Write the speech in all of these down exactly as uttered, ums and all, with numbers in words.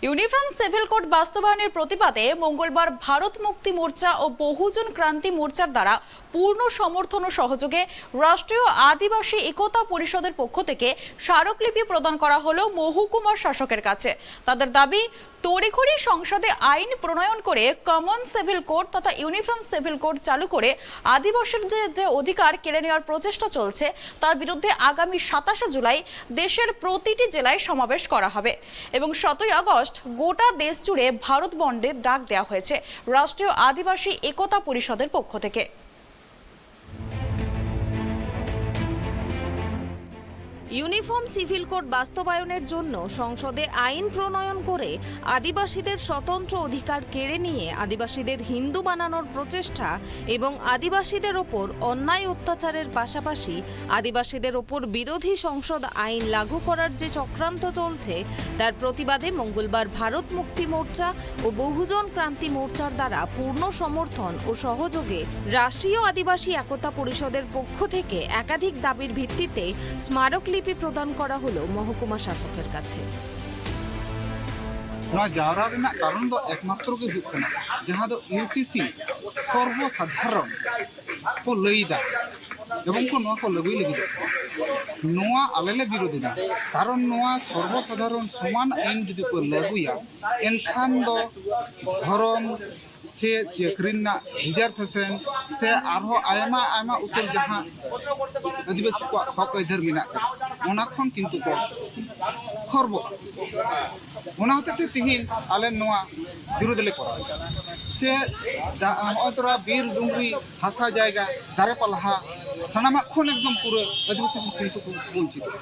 Uniform civil code বাস্তবায়নের প্রতিবাদে মঙ্গলবার ভারত মুক্তি মোর্চা ও বহুজন ক্রান্তি মোর্চার দ্বারা পূর্ণ সমর্থন ও সহযোগে রাষ্ট্রীয় আদিবাসী একতা পরিষদের পক্ষ থেকে স্মারকলিপি প্রদান করা হলো মহকুমা শাসকের কাছে। তাদের দাবি, তড়িঘড়ি সংসদে আইন প্রণয়ন করে কমন সিভিল কোড তথা ইউনিফর্ম সিভিল কোড চালু করে আদিবাসীর যে যে অধিকার কেড়ে নেওয়ার প্রচেষ্টা চলছে, তার বিরুদ্ধে আগামী সাতাশে জুলাই দেশের প্রতিটি জেলায় সমাবেশ করা হবে এবং সতেরোই আগস্ট গোটা দেশ জুড়ে ভারত বন্ধের ডাক দেওয়া হয়েছে রাষ্ট্রীয় আদিবাসী একতা পরিষদের পক্ষ থেকে। ইউনিফর্ম সিভিল কোড বাস্তবায়নের জন্য সংসদে আইন প্রণয়ন করে আদিবাসীদের স্বতন্ত্র অধিকার কেড়ে নিয়ে আদিবাসীদের হিন্দু বানানোর প্রচেষ্টা এবং আদিবাসীদের ওপর অন্যায় অত্যাচারের পাশাপাশি আদিবাসীদের ওপর বিরোধী সংসদ আইন লাগু করার যে চক্রান্ত চলছে, তার প্রতিবাদে মঙ্গলবার ভারত মুক্তি মোর্চা ও বহুজন ক্রান্তি মোর্চার দ্বারা পূর্ণ সমর্থন ও সহযোগে রাষ্ট্রীয় আদিবাসী একতা পরিষদের পক্ষ থেকে একাধিক দাবির ভিত্তিতে স্মারকলিপি প্রদান করা হলো মহকুমা শাসকের কাছে। ᱱᱚᱣᱟ ᱡᱟᱣᱨᱟ ᱨᱮᱱᱟᱜ ᱠᱟᱨᱚᱱ ᱫᱚ ᱮᱠᱢᱟᱛᱨᱚ ᱜᱮ ᱦᱩᱭᱩᱜ ᱠᱟᱱᱟ, ᱡᱟᱦᱟᱸ ᱫᱚ ᱤᱭᱩ ᱥᱤ ᱥᱤ ᱥᱚᱨᱵᱚ ᱥᱟᱫᱷᱟᱨᱚᱱ ᱠᱚ ᱞᱟᱹᱭᱫᱟ ᱮᱵᱚᱝ ᱠᱚ ᱱᱚᱣᱟ ᱠᱚ ᱞᱟᱹᱜᱩᱭ ᱞᱟᱹᱜᱤᱫᱚᱜ ᱠᱟᱱᱟ᱾ ᱱᱚᱣᱟ ᱟᱞᱮ ᱞᱮ ᱵᱤᱨᱳᱫᱷ ᱮᱫᱟ, ᱠᱟᱨᱚᱱ ᱱᱚᱣᱟ ᱥᱚᱨᱵᱚ ᱥᱟᱫᱷᱟᱨᱚᱱ ᱥᱚᱢᱟᱱ ᱟᱹᱭᱤᱱ ᱡᱩᱫᱤ ᱠᱚ ᱞᱟᱹᱜᱩᱭᱟ, ᱮᱱᱠᱷᱟᱱ ᱫᱚ ᱫᱷᱚᱨᱚᱢ ᱥᱮ ᱪᱟᱹᱠᱨᱤ ᱨᱮᱱᱟᱜ ᱨᱤᱡᱟᱨᱵᱷᱮᱥᱚᱱ ᱥᱮ ᱟᱨᱦᱚᱸ ᱟᱭᱢᱟ ᱟᱭᱢᱟ ᱩᱛᱟᱹᱨ ᱡᱟᱦᱟᱸ ᱟᱹᱫᱤᱵᱟᱹᱥᱤ ᱠᱚᱣᱟᱜ ᱦᱚᱠ ᱟᱹᱭᱫᱟᱹᱨ ᱢᱮᱱᱟᱜ ᱟᱠᱟᱫᱟ, ᱚᱱᱟ ᱠᱷᱚᱱ ᱠᱤᱱᱛᱩ ᱠᱚ ᱦᱚᱨᱵᱚᱜᱼᱟ᱾ ᱚᱱᱟ ᱦᱚᱛᱮᱡ ᱛᱮ ᱛᱤᱦᱤᱧ ᱟᱞᱮ ᱱᱚᱣᱟ ᱵᱤᱨᱳᱫᱷ ᱞᱮ ᱠᱚᱨᱟᱣ ᱮᱫᱟ᱾ ᱥᱮ ᱫᱟ-, ᱱᱚᱜᱼᱚᱭ ᱛᱚᱨᱟ ᱵᱤᱨ ᱰᱩᱝᱨᱤ ᱦᱟᱥᱟ ᱡᱟᱭᱜᱟ ᱫᱟᱨᱮ ᱯᱟᱞᱦᱟ ᱥᱟᱱᱟᱢᱟᱜ ᱠᱷᱚᱱ ᱮᱠᱫᱚᱢ ᱯᱩᱨᱟᱹ ᱟᱹᱫᱤᱵᱟᱹᱥᱤ ᱠᱚ ᱠᱤᱱᱛᱩ ᱠᱚ ᱵᱚᱧᱪᱤᱛᱚᱜᱼᱟ᱾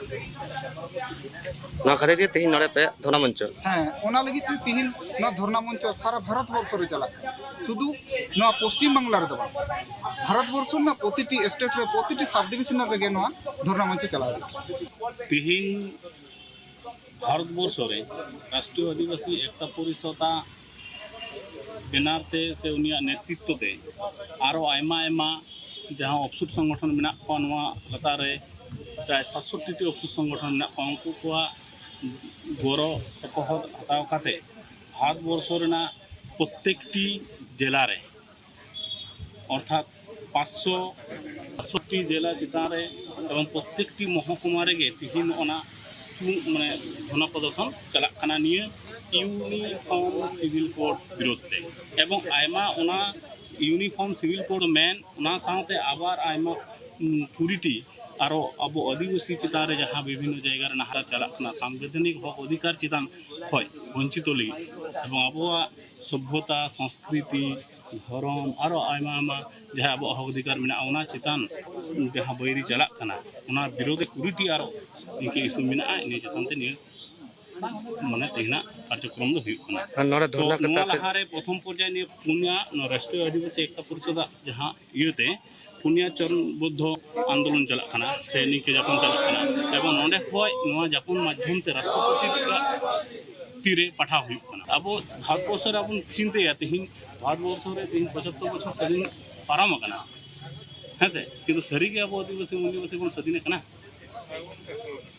ᱱᱚᱣᱟ ᱠᱷᱟᱹᱛᱤᱨ ᱜᱮ ᱛᱮᱦᱮᱧ ᱱᱚᱰᱮ ᱯᱮ ᱫᱷᱚᱨᱱᱟ ᱢᱚᱧᱪᱚ᱾ ᱦᱮᱸ, ᱚᱱᱟ ᱞᱟᱹᱜᱤᱫ ᱛᱮ ᱛᱤᱦᱤᱧ ᱱᱚᱣᱟ ᱫᱷᱚᱨᱱᱟ ᱢᱚᱧᱪᱚ ᱥᱟᱨᱟ ᱵᱷᱟᱨᱚᱛ ᱵᱚᱨᱥᱚ ᱨᱮ ᱪᱟᱞᱟᱜ ᱠᱟᱱᱟ᱾ ᱥᱩᱫᱷᱩ ᱱᱚᱣᱟ ᱯᱚᱥᱪᱤᱢ ᱵᱟᱝᱞᱟ ᱨᱮᱫᱚ ᱵᱟᱝ, ᱵᱷᱟᱨᱚᱛ ᱵᱚᱨᱥᱚ ᱨᱮᱱᱟᱜ ᱯᱨᱚᱛᱤᱴᱤ ᱥᱴᱮᱴ ᱨᱮ, ᱯᱨᱚᱛᱤᱴᱤ ᱥᱟᱵ ᱰᱤᱵᱤᱡᱚᱱ ᱨᱮᱜᱮ ᱱᱚᱣᱟ ᱫᱷᱚᱨᱱᱟ ᱢᱚᱧᱪᱚ ᱪᱟᱞᱟᱣ ᱦᱩᱭᱩᱜ ᱠᱟᱱᱟ᱾ ᱛᱤᱦᱤᱧ ᱵᱷᱟᱨᱚᱛ ᱵᱚᱨᱥᱚ ᱨᱮ ᱨᱟᱥᱴᱨᱤᱭᱚ ᱟᱹᱫᱤᱵᱟᱹᱥᱤ ᱮᱠᱛᱟ ᱯᱚᱨᱤᱥᱚᱫᱟᱜ ᱵᱮᱱᱟᱨ ᱛᱮ ᱥᱮ ᱩᱱᱤᱭᱟᱜ ᱱᱮᱛᱨᱤᱛᱛᱚ ᱛᱮ ᱟᱨᱚ ᱟᱭᱢᱟ ᱟᱭᱢᱟ ᱡᱟᱦᱟᱸ ᱚᱯᱥᱩᱴ ᱥᱚᱝᱜᱚᱴᱷᱚᱱ ᱢᱮᱱᱟᱜ ᱠᱚᱣᱟ ᱱᱚᱣᱟ ᱮᱞᱟᱠᱟ ᱨᱮ, ᱯᱨᱟᱭ ᱥᱟᱛᱥᱚᱴᱴᱤ ᱚᱯᱥᱩᱴ ᱥᱚᱝᱜᱚᱴᱷᱚᱱ ᱢᱮᱱᱟᱜ ᱠᱚᱣᱟ, ᱩᱱᱠᱩ ᱠᱚᱣᱟᱜ ᱜᱚᱲᱚ ᱥᱚᱯᱚᱦᱚᱫ ᱦᱟᱛᱟᱣ ᱠᱟᱛᱮ ᱵᱷᱟᱨᱚᱛ ᱵᱚᱨᱥᱚ ᱨᱮᱱᱟᱜ ᱯᱨᱚᱛᱮᱠᱴᱤ ᱡᱮᱞᱟ ᱨᱮ, ᱚᱨᱛᱷᱟᱛ ᱯᱟᱸᱪᱥᱚ ᱥᱟᱛᱥᱚᱴᱴᱤ ᱡᱮᱞᱟ ᱪᱮᱛᱟᱱ ᱨᱮ ᱮᱵᱚᱝ ᱯᱨᱚᱛᱮᱠᱴᱤ ᱢᱚᱦᱚᱠᱩᱢᱟ ᱨᱮᱜᱮ ᱛᱤᱦᱤᱧ ᱚᱱᱟ ᱢᱟᱱᱮ ᱫᱷᱚᱨᱱᱟ ᱯᱨᱚᱫᱚᱨᱥᱚᱱ ᱪᱟᱞᱟᱜ ᱠᱟᱱᱟ ᱱᱤᱭᱟᱹ ᱤᱭᱩᱱᱤᱯᱷᱚᱨᱢ ᱥᱤᱵᱤᱞ ᱠᱳᱰ ᱵᱤᱨᱳᱫᱷ ᱛᱮ᱾ ᱮᱵᱚᱝ ᱟᱭᱢᱟ ᱚᱱᱟ ᱤᱭᱩᱱᱤᱯᱷᱚᱨᱢ ᱥᱤᱵᱤᱞ ᱠᱳᱰ ᱢᱮᱱ, ᱚᱱᱟ ᱥᱟᱶᱛᱮ ᱟᱵᱟᱨ ᱟᱭᱢᱟ, ᱩᱢ, ᱠᱩᱲᱤᱴᱤ ᱟᱨᱚ ᱟᱵᱚ ᱟᱹᱫᱤᱵᱟᱹᱥᱤ ᱪᱮᱛᱟᱱ ᱨᱮ ᱡᱟᱦᱟᱸ ᱵᱤᱵᱷᱤᱱᱱᱚ ᱡᱟᱭᱜᱟ ᱨᱮ ᱱᱟᱦᱟᱪᱟᱨ ᱪᱟᱞᱟᱜ ᱠᱟᱱᱟ, ᱥᱟᱝᱵᱤᱫᱷᱟᱱᱤᱠ ᱦᱚᱠ ᱚᱫᱷᱤᱠᱟᱨ ᱪᱮᱛᱟᱱ ᱠᱷᱚᱱ ᱵᱚᱧᱪᱤᱛᱚ ᱞᱟᱹᱜᱤᱫ ᱮᱵᱚᱝ ᱟᱵᱚᱣᱟᱜ ᱥᱚᱵᱷᱚᱛᱟ, ᱥᱚᱝᱥᱠᱨᱤᱛᱤ, ᱫᱷᱚᱨᱚᱢ, ᱟᱨᱚ ᱟᱭᱢᱟ ᱟᱭᱢᱟ ᱡᱟᱦᱟᱸ ᱟᱵᱚᱣᱟᱜ ᱦᱚᱠ ᱚᱫᱷᱤᱠᱟᱨ ᱢᱮᱱᱟᱜᱼᱟ, ᱚᱱᱟ ᱪᱮᱛᱟᱱ ᱡᱟᱦᱟᱸ ᱵᱟᱹᱭᱨᱤ ᱪᱟᱞᱟᱜ ᱠᱟᱱᱟ, ᱚᱱᱟ ᱵᱤᱨᱳᱫᱷ ᱨᱮ ᱠᱩᱲᱤᱴᱤ ᱟᱨᱚ ᱤᱱᱠᱟᱹ ᱤᱥᱩ ᱢᱮᱱᱟᱜᱼᱟ᱾ ᱤᱱᱟᱹ ᱪᱮᱛᱟᱱ ᱛᱮ ᱱᱤᱭᱟᱹ ᱢᱟᱱᱮ ᱛᱮᱦᱮᱧᱟᱜ ᱠᱟᱨᱡᱚᱠᱨᱚᱢ ᱫᱚ ᱦᱩᱭᱩᱜ ᱠᱟᱱᱟ᱾ ᱟᱨ ᱱᱚᱰᱮ ᱛᱚ ᱫᱷᱚᱨᱱᱟ ᱱᱚᱣᱟ ᱠᱟᱛᱮ ᱯᱮ ᱞᱟᱦᱟᱨᱮ ᱯᱨᱚᱛᱷᱚᱢ ᱯᱚᱨᱡᱟᱭ ᱱᱤᱭᱟᱹ ᱯᱩᱱᱭᱟ ᱱᱚᱣᱟ ᱨᱟᱥᱴᱨᱤᱭᱚ ᱟᱹᱫᱤᱵᱟᱹᱥᱤ ᱮᱠᱛᱟ ᱯᱚᱨᱤᱥᱚᱫᱟᱜ ᱡᱟᱦᱟᱸ ᱤᱭᱟᱹᱛᱮ ᱯᱩᱱᱭᱟ ᱪᱚᱨᱚᱱᱵᱚᱫᱽᱫᱷᱚ ᱟᱱᱫᱳᱞᱚᱱ ᱪᱟᱞᱟᱜ ᱠᱟᱱᱟ ᱥᱮ ᱱᱤᱝᱠᱟᱹ ᱡᱟᱯᱚᱱ ᱪᱟᱞᱟᱜ ᱠᱟᱱᱟ, ᱮᱵᱚᱝ ᱱᱚᱸᱰᱮ ᱠᱷᱚᱱ ᱱᱚᱣᱟ ᱡᱟᱯᱚᱱ ᱢᱟᱫᱽᱫᱷᱚᱢ ᱛᱮ ᱨᱟᱥᱴᱨᱚᱯᱚᱛᱤ ᱛᱤᱨᱮ ᱯᱟᱴᱷᱟᱣ ᱦᱩᱭᱩᱜ ᱠᱟᱱᱟ᱾ ᱟᱵᱚ ᱵᱷᱟᱨᱚᱛᱵᱚᱨᱥᱚ ᱨᱮ ᱟᱵᱚ ᱪᱤᱱᱛᱟᱹᱭᱟ, ᱛᱮᱦᱮᱧ ᱵᱷᱟᱨᱚᱛᱵᱚᱨᱥᱚ ᱨᱮ ᱛᱮᱦᱮᱧ ᱯᱚᱸᱪᱟᱛᱛᱚᱨ ᱵᱚᱪᱷᱚᱨ ᱥᱟᱹᱫᱷᱤᱱ ᱯᱟᱨᱚᱢ ᱟᱠᱟᱱᱟ, ᱦᱮᱸ ᱥᱮ, ᱠᱤᱱᱛᱩ ᱥᱟᱹᱨᱤᱜᱮ ᱟᱵᱚ ᱟᱹᱫᱤᱵᱟᱹᱥᱤ ᱢᱩᱞ ᱱᱤᱵᱟᱹᱥᱤ ᱵᱚᱱ ᱥᱟᱹᱫᱷᱤᱱ ᱟᱠᱟᱱᱟ?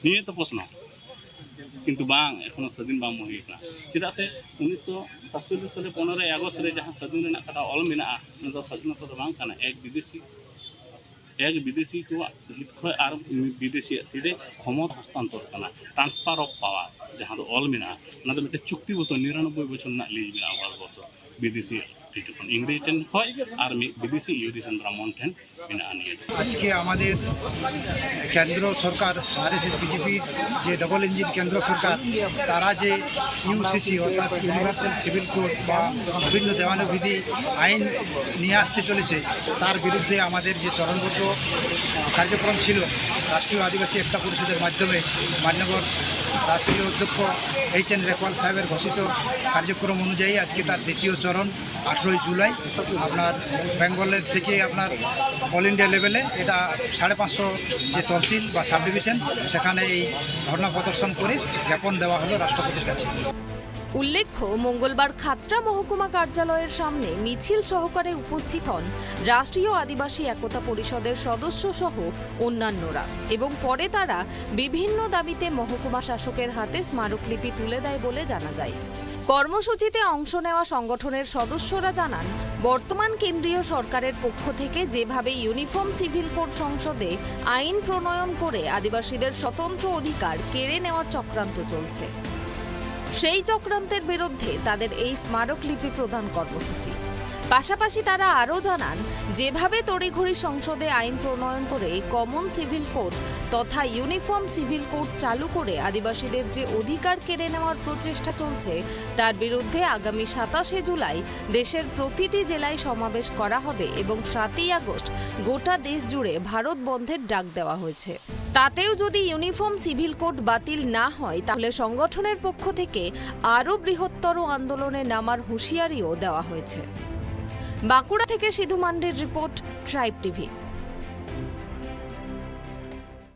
ᱱᱤᱭᱟᱹ ᱛᱚ ᱯᱨᱚᱥᱱᱚ᱾ ᱠᱤᱱᱛᱩ ᱵᱟᱝ, ᱮᱠᱷᱚᱱᱳ ᱥᱟᱹᱫᱷᱤᱱ ᱵᱟᱝ ᱦᱩᱭ ᱟᱠᱟᱱᱟ᱾ ᱪᱮᱫᱟᱜ ᱥᱮ ᱩᱱᱤᱥᱥᱚ ᱥᱟᱛᱪᱚᱞᱞᱤᱥ ᱥᱟᱞᱮ ᱯᱚᱱᱮᱨᱚᱭ ᱟᱜᱚᱥᱴ ᱨᱮ ᱡᱟᱦᱟᱸ ᱥᱟᱹᱫᱷᱤᱱ ᱨᱮᱱᱟᱜ ᱠᱟᱛᱷᱟ ᱚᱞ ᱢᱮᱱᱟᱜᱼᱟ, ᱚᱱᱟ ᱫᱚ ᱥᱟᱹᱫᱷᱤᱱᱚᱛᱟ ᱫᱚ ᱵᱟᱝ ᱠᱟᱱᱟ᱾ ᱮᱠ ᱵᱤᱫᱮᱥᱤ, ᱮᱠ ᱵᱤᱫᱮᱥᱤ ᱠᱚᱣᱟᱜ ᱦᱤᱛ ᱠᱷᱚᱱ ᱟᱨ ᱢᱤᱫ ᱵᱤᱫᱮᱥᱤᱭᱟᱜ ᱛᱤᱨᱮ ᱠᱷᱚᱢᱚᱛᱟ ᱦᱚᱥᱛᱟᱱᱛᱚᱨ ᱠᱟᱱᱟ, transfer of power, ᱡᱟᱦᱟᱸ ᱫᱚ ᱚᱞ ᱢᱮᱱᱟᱜᱼᱟ᱾ ᱚᱱᱟ ᱫᱚ ᱢᱤᱫᱴᱮᱱ ᱪᱩᱠᱛᱤᱵᱚᱫᱽᱫᱷᱚ ᱱᱤᱨᱟᱱᱚᱵᱵᱳᱭ ᱵᱚᱪᱷᱚᱨ ᱨᱮᱱᱟᱜ ᱞᱤᱡᱽ ᱢᱮᱱᱟᱜᱼᱟ ᱵᱷᱟᱨᱚᱛ ᱵᱚᱨᱥᱚ ᱵᱤᱫᱮᱥᱤ ᱴᱷᱤᱠ ᱠᱷᱚᱱ, ᱤᱝᱨᱮᱡᱽ ᱴᱷᱮᱱ ᱠᱷᱚᱱ ᱟᱨ ᱢᱤᱫ ᱵᱤᱫᱮᱥᱤ ᱤᱭᱩ ᱰᱤ ᱪᱚᱱᱫᱨᱟᱢᱳᱦᱚᱱ ᱴᱷᱮᱱ ᱢᱮᱱᱟᱜᱼᱟ ᱱᱤᱭᱟᱹ ᱫᱚ᱾ আজকে আমাদের কেন্দ্র সরকার, আরএসএস বিজেপির যে ডাবল ইঞ্জিন কেন্দ্র সরকার, তারা যে ইউসিসি অর্থাৎ ইউনিভার্সাল সিভিল কোড বা বিভিন্ন দেওয়ানি বিধি আইন নিয়ে আসতে চলেছে, তার বিরুদ্ধে আমাদের যে চরণবদ্ধ কার্যক্রম ছিল রাষ্ট্রীয় আদিবাসী একতা পরিষদের মাধ্যমে মান্যবর রাষ্ট্রীয় অধ্যক্ষ এইচ এন রেকওয়াল সাহেবের ঘোষিত কার্যক্রম অনুযায়ী আজকে তার দ্বিতীয় চরণ আঠারোই জুলাই আপনার বেঙ্গলের থেকে আপনার অল ইন্ডিয়া লেভেলে এটা সাড়ে পাঁচশো যে তহসিল বা সাব ডিভিশন, সেখানে এই ধর্ণা প্রদর্শন করে জ্ঞাপন দেওয়া হলো রাষ্ট্রপতির কাছে। উল্লেখ্য, মঙ্গলবার খাতড়া মহকুমা কার্যালয়ের সামনে মিছিল সহকারে উপস্থিত হন রাষ্ট্রীয় আদিবাসী একতা পরিষদের সদস্য সহ অন্যান্যরা এবং পরে তারা বিভিন্ন দাবিতে মহকুমা শাসকের হাতে স্মারকলিপি তুলে দেয় বলে জানা যায়। কর্মসূচিতে অংশ নেওয়া সংগঠনের সদস্যরা জানান, বর্তমান কেন্দ্রীয় সরকারের পক্ষ থেকে যেভাবে ইউনিফর্ম সিভিল কোড সংসদে আইন প্রণয়ন করে আদিবাসীদের স্বতন্ত্র অধিকার কেড়ে নেওয়ার চক্রান্ত চলছে, সেই চক্রান্তের বিরুদ্ধে তাদের এই স্মারকলিপি প্রদান কর্মসূচি। পাশাপাশি তারা আরও জানান, যেভাবে তড়িঘড়ি সংসদে আইন প্রণয়ন করে কমন সিভিল কোড তথা ইউনিফর্ম সিভিল কোড চালু করে আদিবাসীদের যে অধিকার কেড়ে নেওয়ার প্রচেষ্টা চলছে, তার বিরুদ্ধে আগামী সাতাশে জুলাই দেশের প্রতিটি জেলায় সমাবেশ করা হবে এবং সাতই আগস্ট গোটা দেশ জুড়ে ভারত বন্ধের ডাক দেওয়া হয়েছে। তাতেও যদি ইউনিফর্ম সিভিল কোড বাতিল না হয়, তাহলে সংগঠনের পক্ষ থেকে আরও বৃহত্তর আন্দোলনে নামার হুঁশিয়ারিও দেওয়া হয়েছে। বাঁকুড়া থেকে সিধু মান্ডের রিপোর্ট, ট্রাইব টিভি।